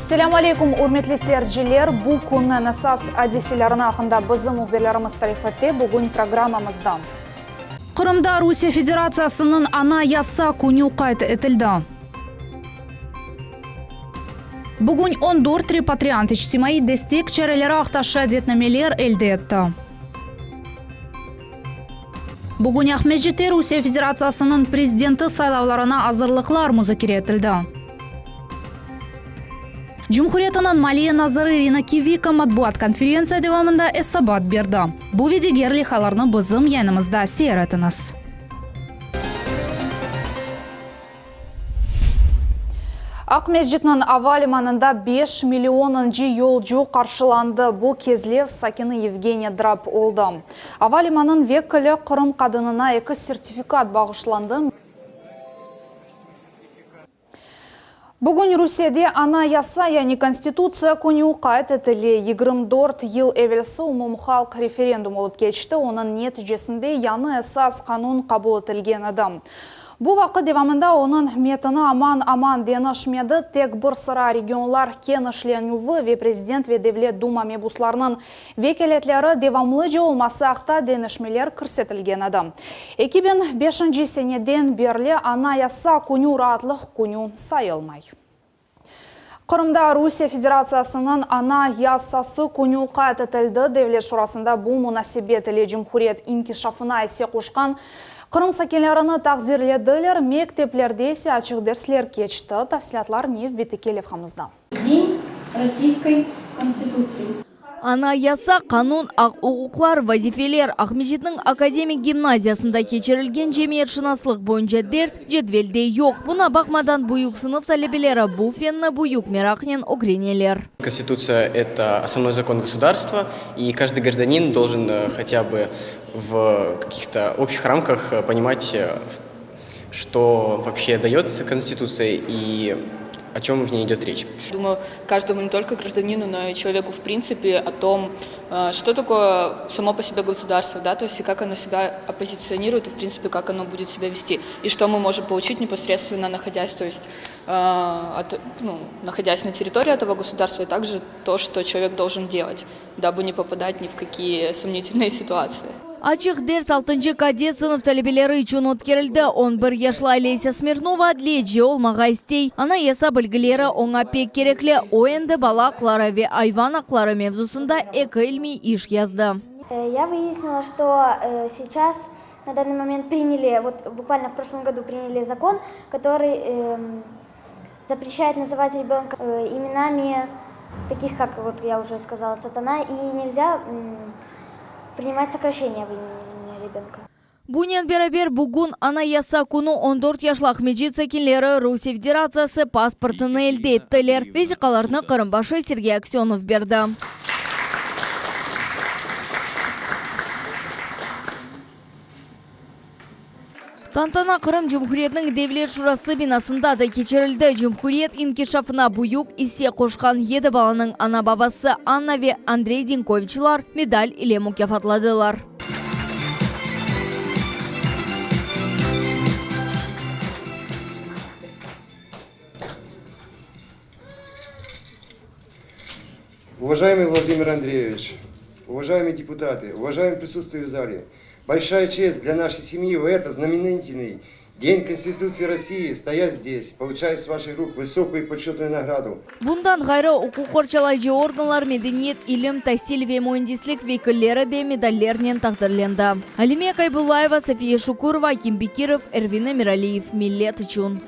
Esselâmu aleykum, ürmetli seyirciler! Bu künniñ esas adiselerini aqqında bizim mühbirlerimiz tarif ete bugün programmamızda. Qırımda Rusiye Federatsiyasınıñ Anayasa künü qayd etildi. Bugün on dört repatriant içtimaiy destek çareleri aqta şeadetnameler elde etti. Bugün Aqmescitte Rusiye Federatsiyasınıñ prezidenti saylavlarına azırlıqlar muzakere etildi. Cumhuriyetiniñ maliye naziri İrina Kiviko matbuat konferentsiya devamında esabat berdi. Bu ve diger leyhalarnı bizim yayınımızda seyir etiñiz. Aqmescitniñ ava limanında beş millionıncı yolcu qarşılandı. Bu Kezlev sakini Yevgeniy Drab oldı. Ava limanıñ vekili Qırım qadınına eki sertifikat bağışlandı. Bugün Rusiyede Anayasa, yani Konstitutsiya künü qayd etile. 24 yıl evelsi umumhalq referendum olıp keçti, onıñ neticesinde yañı Esas qanun qabul etilgen edi. Bu vaqıt devamında onıñ metini aman-aman deñişmedi, tek bir sıra regionlar kenişlenüvi ve prezident ve Devlet Duma mebuslarınıñ vekâletleri devamlıca olması aqta deñişmeler kirsetilgen edi. 2005 seneden berli Anayasa künü raatlıq künü sayılmay. Qırımda Rusiye Federatsiyasınıñ Anayasası künü qayd etildi. Devlet şurasında bu munasebet ile cumhuriyet inkişafına isse qoşqan Qırım sakinlerini taqdirlediler, mekteplerde ise açıq dersler keçti. Tafsilâtlar nevbetteki levhamızda. День Российской Конституции. Anayasa, qanun, aq-uquqlar, vazifeler, Aqmescitniñ akademik gimnaziyasında keçirilgen cemiyetşınaslıq boyunca ders cedvelde yoq. Buna baqmadan, büyük sınıf talebeleri bu fenni büyük meraqnen ögreneler. Konstitutsiya, это основной закон государства, и каждый гражданин должен хотя бы в каких-то общих рамках понимать, что вообще дает Конституция и о чем в ней идет речь. Думаю, каждому не только гражданину, но и человеку в принципе о том, что такое само по себе государство, да, то есть и как оно себя оппозиционирует, и в принципе как оно будет себя вести, и что мы можем получить непосредственно находясь, то есть, от, ну, находясь на территории этого государства, и также то, что человек должен делать, дабы не попадать ни в какие сомнительные ситуации. Açıq ders altıncı kadet sınıf talebeleri içün ötkerildi. On bir yaşlı Olesya Smirnova adliyeci olmağa istey. Anayasa bilgileri oña pek kerekli. O endi bala aqları ve ayvan aqları mevzusında eki ilmiy iş yazdı. Я выяснила, что сейчас на данный момент приняли, вот буквально в прошлом году приняли закон, который запрещает называть ребенка именами таких, как вот я уже сказала, сатана, и нельзя принимать сокращения в имени ребенка. Bunen beraber, bugün, Anayasa künü, on dört yaşlı Aqmescit sakinleri Rusiye Federatsiyası pasportını elde ettiler. Vesiqalarnı Qırım başı Sergey Aksönov berdi. Tantana Qırım Cumhuriyetiniñ Devlet şurası binasında da keçirildi. Cumhuriyet inkişafına büyük isse qoşqan yedi balanıñ ana-babası Anna ve Andrey Dinkoviçlar medal ile mukâfatladılar. Уважаемый Владимир Андреевич, уважаемые депутаты, уважаемые присутствующие в зале, большая честь для нашей семьи в этот знаменательный День Конституции России стоять здесь, получая с ваших рук высокую и почетную награду. Bundan ğayrı, uquq qorçalayıcı organlar, medeniyet, ilim, tasil ve müendislik vekilleri de medallernen taqdirlendi. Alime Kaybullayeva, Safiye Şukurova, Akim Bekirov, Ervin Emiraliyev, Millet içün.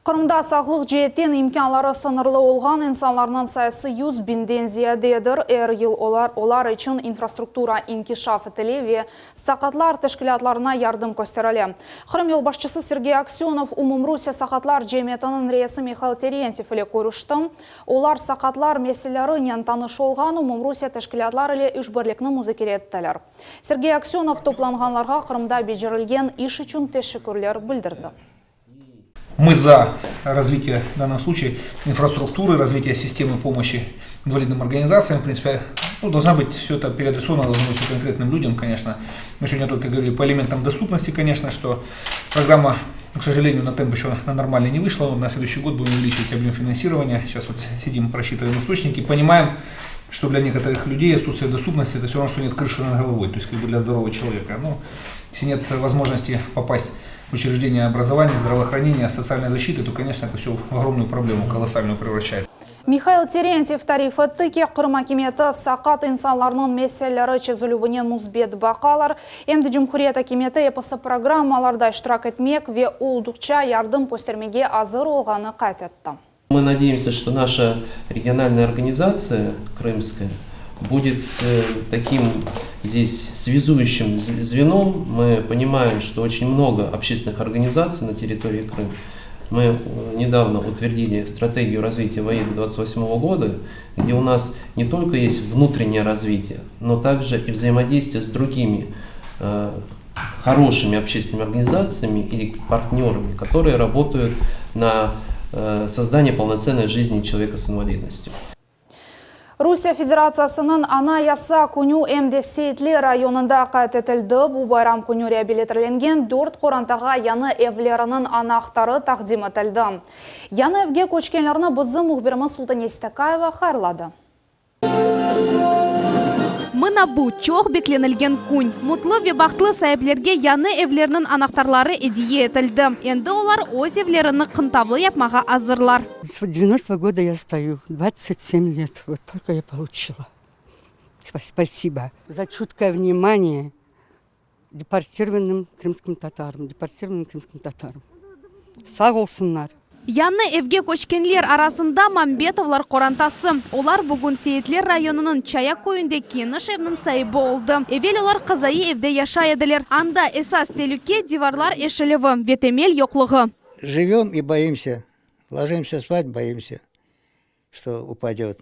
Qırımda sağlıq ceetten imkânları sıñırlı olğan insanlarnıñ sayısı yüz biñden ziyadedir. Er yıl olar olar içün infrastruktura inkişaf etile ve saqatlar teşkilâtlarına yardım kösterile. Qırım yolbaşçısı Sergey Aksönov Umumrusiye saqatlar cemiyetiniñ reisi Mihail Terentyev ile körüşti. Olar saqatlar meselelerinen tanış olğan umumrusiye teşkilâtlar ile işbirlikni muzakere ettiler. Sergey Aksönov toplanğanlarğa Qırımda becerilgen iş içün teşekkürler bildirdi. Мы за развитие, в данном случае, инфраструктуры, развитие системы помощи инвалидным организациям. В принципе, ну, должна быть все это переадресовано, должно быть все конкретным людям, конечно. Мы сегодня только говорили по элементам доступности, конечно, что Программа, к сожалению, на темп еще на нормальный не вышла. На следующий год будем увеличивать объем финансирования. Сейчас вот сидим, просчитываем источники, понимаем, что для некоторых людей отсутствие доступности это все равно, что нет крыши над головой, то есть как бы для здорового человека. Ну, если нет возможности попасть в учреждения образования, здравоохранения, социальной защиты, то, конечно, это все в огромную проблему, колоссальную превращается. Михаил Терентьев tarif etti ki, Qırım akimiyeti saqat insanlarnıñ meseleleri çezilüvine müsbet baqalar. Em de cumhuriyet akimiyeti episi programmalarda iştirak etmek ve olduqça yardım köstermege azır olğanı qayd etti. Мы надеемся, что наша региональная организация крымская будет э, таким здесь связующим звеном. Мы понимаем, что очень много общественных организаций на территории Крыма. Мы э, недавно утвердили стратегию развития ВАИ до 2028 года, где у нас не только есть внутреннее развитие, но также и взаимодействие с другими э, хорошими общественными организациями или партнерами, которые работают на э, создание полноценной жизни человека с инвалидностью. Rusiye Federatsiyasınıñ Anayasa künü em de Seyitler rayonında qayd etildi. Bu bayram künü reabilitirlengen dört qorantağa yañı evleriniñ anahtarı taqdim etildi. Yañı evge köçkenlerni bizim mühbirimiz Sultane Stakayeva hayırladı. Mına bu çoq beklenilgen kün. Mutlu ve bahtlı saiplerge yañı evlerniñ anahtarları ediye etildi. Endi olar öz evlerini qıntavlı yapmağa azırlar. С 90 года я стою, 27 лет, вот только я получила. Спасибо за чуткое внимание депортированным крымским татарам, депортированным крымским татарам. Sağ olsunlar. Yañı evge köçkenler arasında Mambetovlar qorantası. Olar bugün Seyitler rayonınıñ Çaya köyünde keniş evniñ saibi oldı. Evel olar qazaiy evde yaşay ediler. Anda esas telüke divarlar eşilüvi ve temel yoqluğı. Живем и боимся. Ложимся спать, боимся, что упадет.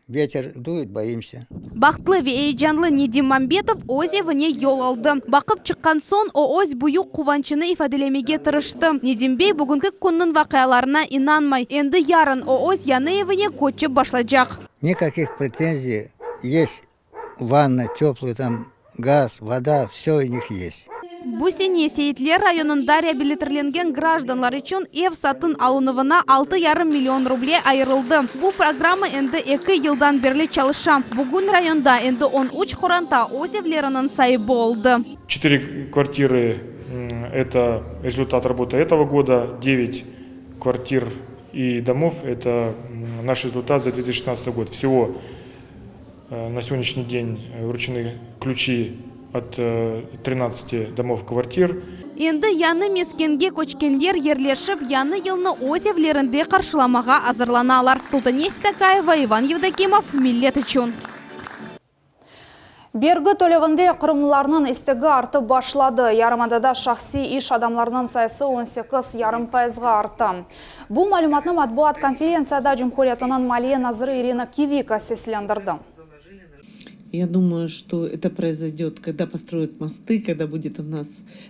Ветер дует, боимся. Bahtlı ve eyecanlı Nedim Mambetov öz evine yol aldı. Baqıp çıqqan soñ o öz büyük quvançını ifadelemege tırıştı. Nedim bey bugünki künniñ vaqialarına inanmay. Endi yarın o öz yañı evine köçip başlaycaq. Никаких претензий. Есть ванна теплый, там газ, вода, все у них есть. Bu sene Seyitler rayonında reabilitirlengen grajdanlar içün ev satın alınuvına 6,5 million ruble ayırıldı. Bu programma endi 2 yıldan berli çalışa. Bugün rayonda endi 13 qoranta öz evleriniñ saibi oldı. Четыре квартиры – это результат работы этого года, 9 квартир и домов – это наш результат за 2016 год. Всего э, на сегодняшний день вручены ключи от 13 э, домов квартир. Endi yañı meskenge köçkenler yerleşip, yañı yılnı öz evlerinde qarşılamağa azırlanalar. Sultane Sitakaeva, Ivan Yevdokimov, Millet içün. Bergi tölevinde qırımlılarnıñ istegi artıp başladı. Yarımadada şahsiy iş adamlarınıñ sayısı 18,5 fayızğa arttı. Bu malümatnı matbuat konferentsiyada Cumhuriyetiniñ maliye naziri Irina Kivika seslendirdi. Я думаю, что это произойдет, когда построят мосты, когда будет у нас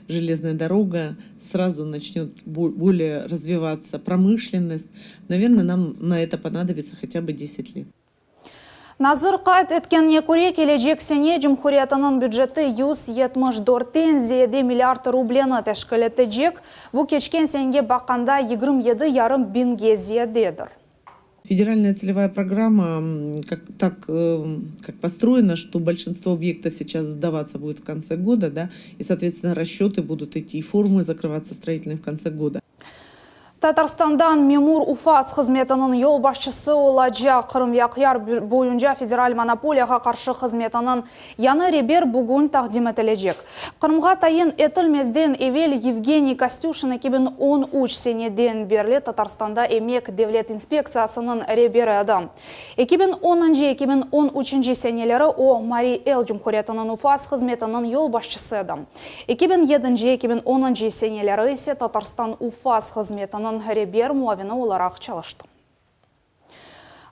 железная дорога, сразу начнет более развиваться промышленность. Наверное, нам на это понадобится хотя бы 10 лет. Nazir qayd etkenine köre kelecek sene Cumhuriyetiniñ büceti 174-ten ziyade milliard rubleni teşkil etecek. Bu keçken senege baqqanda 27,5 biñge ziyadedir. Федеральная целевая программа как, так э, как построена, что большинство объектов сейчас сдаваться будет в конце года, да, и, соответственно, расчеты будут идти, и формы закрываться строительные в конце года. Tatarstandan memur UFAS hızmetiniñ yolbaşçısı olacaq Qırım ve Aqyar boyunca federal monopoliyağa qarşı hızmetiniñ yañı reberi bugün taqdim etilecek. Qırımğa tayin etilmezden evel Yevgeniy Kostüşin 2013 seneden berli Tatarstanda emek devlet inspektsiyasınıñ reberi edi. 2010-2013 seneleri o Mariy El Cumhuriyetiniñ UFAS hızmetiniñ yolbaşçısı edi. 2007-2010 seneleri ise Tatarstan UFAS hızmetiniñ reber muavini olaraq çalıştı.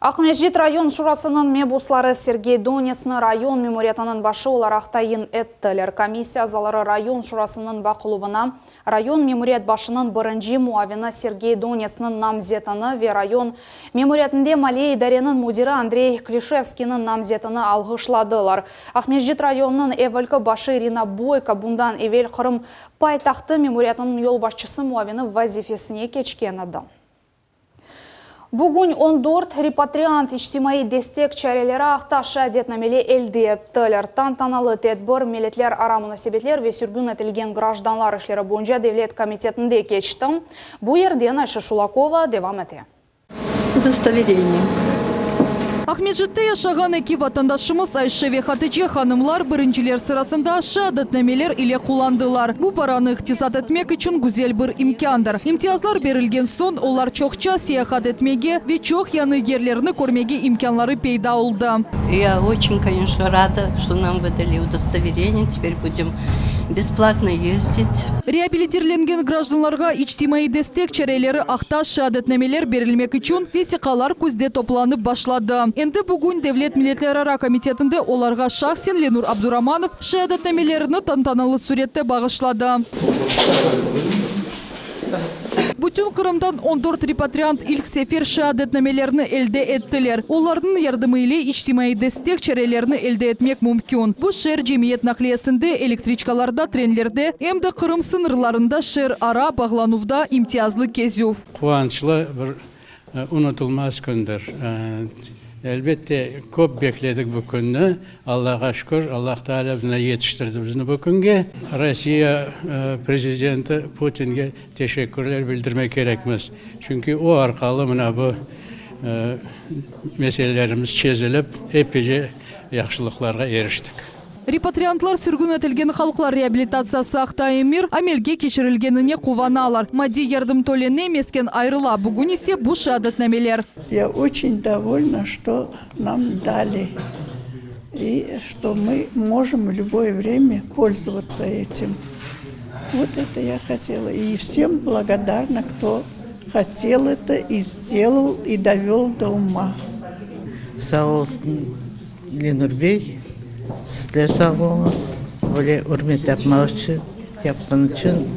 Aqmescit rayon şurasınıñ mebusları Sergey Donetsni rayon memuriyetiniñ başı olaraq tayin ettiler. Komissiya azaları rayon şurasınıñ baqıluvına rayon memuriyet başınıñ birinci muavini Sergey Donetsniñ namzetini ve rayon memuriyetinde maliye idareniñ müdiri Andrey Klişevskiyniñ namzetini alğışladılar. Aqmescit rayonınıñ evelki başı İrina Boyko bundan evel Qırım paytahtı memuriyetiniñ yolbaşçısı muavini vazifesine keçken edi. Bugün on dört repatriant içtimaiy destek çareleri aqta şeadetnamele elde ettiler. Tantanalı tedbir Milletlerara munasebetler ve sürgün etilgen grajdanlar işleri boyunca devlet komitetinde keçti. Bu yerden Ayşe Şulakova devam ete. Удостоверение. Aqmescitte yaşağan eki vatandaşımız Ayşe ve Hatice hanımlar birinciler sırasında şeadetnameler ile qullandılar. Bu paranı iqtisat etmek içün güzel bir imkândır. İmtiyazlar berilgen soñ olar çoqça seyahat etmege ve çoq yañı yerlerni körmege imkânları peyda oldı. Я очень, конечно, рада, что нам выдали удостоверение. Теперь будем бесплатно ездить. Reabilitirlengen grajdanlarğa içtimaiy destek çareleri aqta şeadetnameler berilmek içün vesiqalar küzde toplanıp başladı. Endi bugün Devlet milletlerara komitetinde olarğa şahsen Lenur Abduramanov şeadetnamelerini tantanalı sürette bağışladı. Bütün Qırımdan on dört repatriant ilk sefer şeadetnamelerini elde ettiler. Olarnıñ yardımı ile içtimaiy destek çarelerini elde etmek mümkün. Bu şeer cemiyet naqliyesinde, elektriçkalarda, trenlerde, em de Qırım sıñırlarında şeerara bağlanuvda imtiyazlı kezüv. Quvançlı bir unutılmaz kündir. Elbette, köp bekledik bu künni. Allağa şükür, Allah Taalâ bizni yetiştirdi bizni bu künge. Rossiya prezidenti Putinge teşekkürler bildirmek kerekmiz. Çünki o arqalı mına bu meselelerimiz çezilip, epece yahşılıqlarğa eriştik. Repatriantlar sürgün etilgen halqlar reabilitatsiyası aqta emir amelge keçirilgenine quvanalar. Maddiy yardım tölene, mesken ayırıla, bugün ise bu şeadetnameler. Я очень довольна, что нам дали и что мы можем в любое время пользоваться этим. Вот это я хотела. И всем благодарна, кто хотел это и сделал, и довел до ума. Sağ olsun Lenur bey, sizler sağ oluñız. Böyle ürmet yapmaq içün, yapqan içün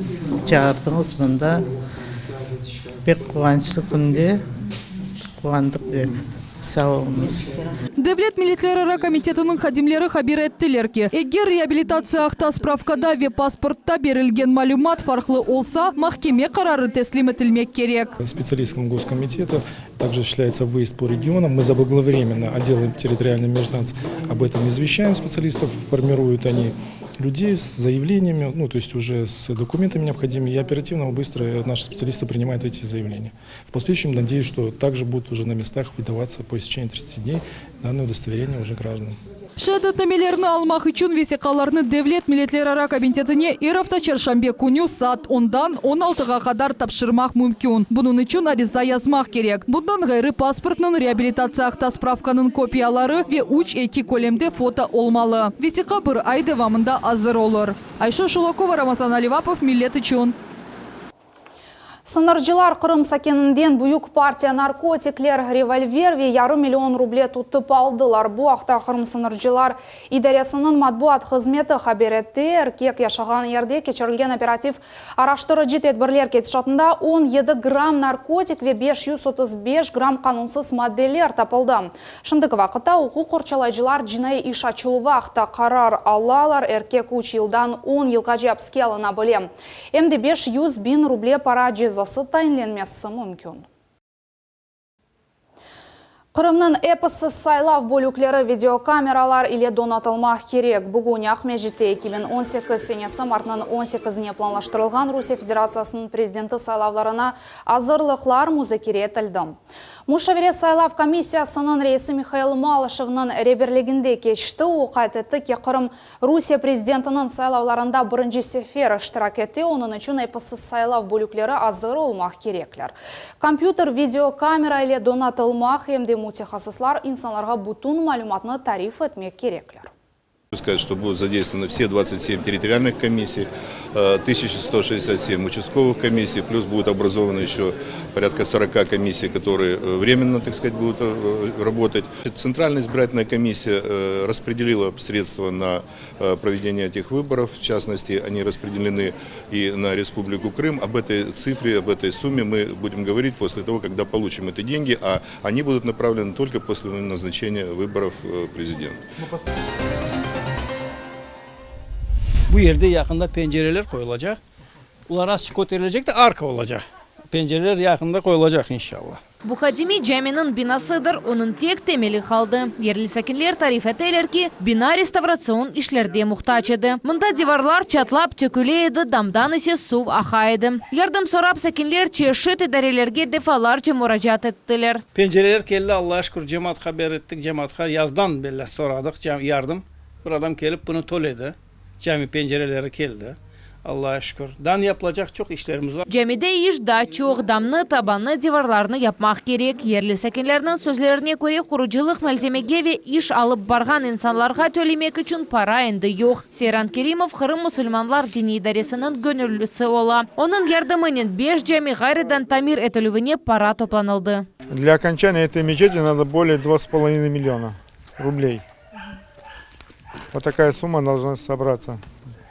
çağırdıñız mında. Pek quvançlı künde quvandıq pek. Sağ oluñız. Devlet milletlerara komitetiniñ hadimleri haber ettiler ki, eger reabilitatsiya aqta spravkada ve pasportta berilgen malümat farqlı olsa, mahkeme qararı teslim etilmek kerek. Специалистам Госкомитета также осуществляется выезд по регионам. Мы заблаговременно отделы территориальный Межнац об этом извещаем специалистов, формируют они людей с заявлениями, ну, то есть уже с документами необходимыми, и оперативно, быстро наши специалисты принимают эти заявления. В последующем, надеюсь, что также будут уже на местах выдаваться по истечении 30 дней данное удостоверение уже гражданам. Şeadetnamelerni almaq içün vesiqalarnı Devlet milletlerara komitetine er afta çarşenbe künü saat 10-dan 16-ğa qadar tapşırmaq mümkün. Bunıñ içün ariza yazmaq kerek. Bundan ğayrı pasportnıñ reabilitatsiya aqta spravkanıñ kopiyaları ve 3-2 kölemde foto olmalı. Vesiqa bir ay devamında azır olur. Ayşe Şulakova, Ramazan Alivapov, Millet içün. Sıñırcılar Qırım sakininden büyük partiya narkotikler, revolver ve yarım million ruble tutıp aldılar. Bu aqta Qırım sıñırcılar idaresiniñ matbuat hızmeti haber etti. Erkek yaşağan yerde keçirilgen operativ araştırıcı tedbirler ketişatında 17 gramm narkotik ve 535 gramm qanunsız maddeler tapıldı. Şimdiki vaqıtta uquq qorçalayıcılar cinaiy iş açıluvı aqta qarar alalar. Erkek 3 yıldan 10 yılğace apiske alına bile. Em de 500 biñ ruble para cezası tayinlenmesi mümkün. Qırımnıñ episi saylav bölükleri videokameralar ile donatılmaq kerek. Bugün Aqmescitte 2018 senesi martnıñ 18-ne planlaştırılğan Rusiye Federatsiyasınıñ prezidenti saylavlarına azırlıqlar muzakere etildi. Muşavere saylav komissiyasınıñ reisi Mihail Malışevniñ reberliginde keçti. O qayd etti ki, Qırım Rusiye prezidentiniñ saylavlarında birinci sefer iştirak etti, onıñ içün episi saylav bölükleri azır olmaq kerekler. Kompyuter, videokamera ile donatılmaq, em de mütehassıslar insanlarğa bütün malümatnı tarif etmek kerekler. Сказать, что будут задействованы все 27 территориальных комиссий, 1167 участковых комиссий, плюс будут образованы еще порядка 40 комиссий, которые временно, так сказать, будут работать. Центральная избирательная комиссия распределила средства на проведение этих выборов, в частности, они распределены и на Республику Крым. Об этой цифре, об этой сумме мы будем говорить после того, когда получим эти деньги, а они будут направлены только после назначения выборов президента. Bu yerde yaqında pencereler qoyulacaq. Olar azçıq köterilecek de, arka olacaq. Pencereler yaqında qoyulacaq, inşallah. Bu qadimiy caminiñ binasıdır, onıñ tek temeli qaldı. Yerli sakinler tarif eteler ki, bina restavratsion işlerde muhtac edi. Mında divarlar çatlap töküle edi, damdan ise suv aqa edi. Yardım sorap sakinler çeşit idarelerge defalarca muracaat ettiler. Pencereler keldi, Allağa şükür, cemaat haber ettik, cemaatqa yazdan belli soradıq yardım. Bir adam kelip bunı töledi. Cami pencereleri keldi, Allağa şükür. Daa yapılacaq çoq işlerimiz bar. Camide iş daa çoq, damnı, tabannı, divarlarnı yapmaq kerek. Yerli sakinlerniñ sözlerine köre, qurucılıq malzemege ve iş alıp barğan insanlarğa tölemek içün para endi yoq. Seyran Kerimov Qırım musulmanlar diniy idaresiniñ göñüllisi ola. Onıñ yardımınen beş cami ğayrıdan tamir etilüvine para toplanıldı. Для окончания этой мечети надо более двух с половиной миллиона рублей. Вот такая сумма должна собраться.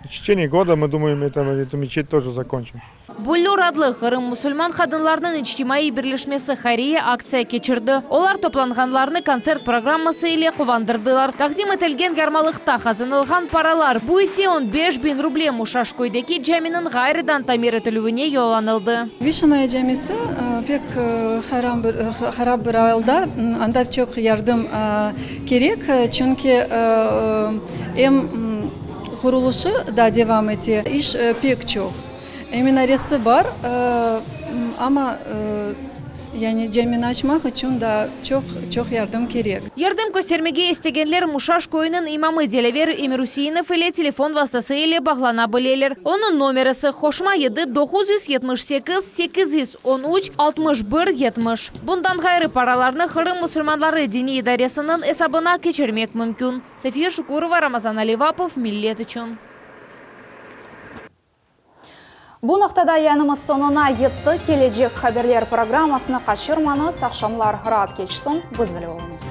В течение года, мы думаем, это, эту мечеть тоже закончим. Büllür adlı Qırım musulman qadınlarınıñ içtimaiy birleşmesi hayriye aktsiya keçirdi. Olar toplanğanlarnı kontsert programması ile quvandırdılar. Taqdim etilgen yarmalıqta qazanılğan paralar, bu ise 15 biñ ruble, Muşaşköydeki caminiñ ğayrıdan tamir etilüvine yollanıldı. Vişenaya camisi pek haram bir, harap bir alda, anda çoq yardım kerek, çünki em qurulışı da devam ete, iş pek çoq. Minaresi bar, amma yani camini açmaq içün daa çoq, çoq yardım kerek. Yardım köstermege istegenler Muşaş köyüniñ imamı Dilâver Emirüseinov ile telefon vastası ile bağlana bileler. Onıñ nomerası, qoşma 7 978 813 61 70. Bundan ğayrı paralarnı Qırım musulmanları diniy idaresiniñ esabına keçirmek mümkün. Safiye Şukurova, Ramazan Alivapov, Millet içün. Bu noqtada yayınımız soñuna yetti. Kelecek haberler programmasını qaçırmañız. Aqşamlar raat keçsin. Biz ile oluñız.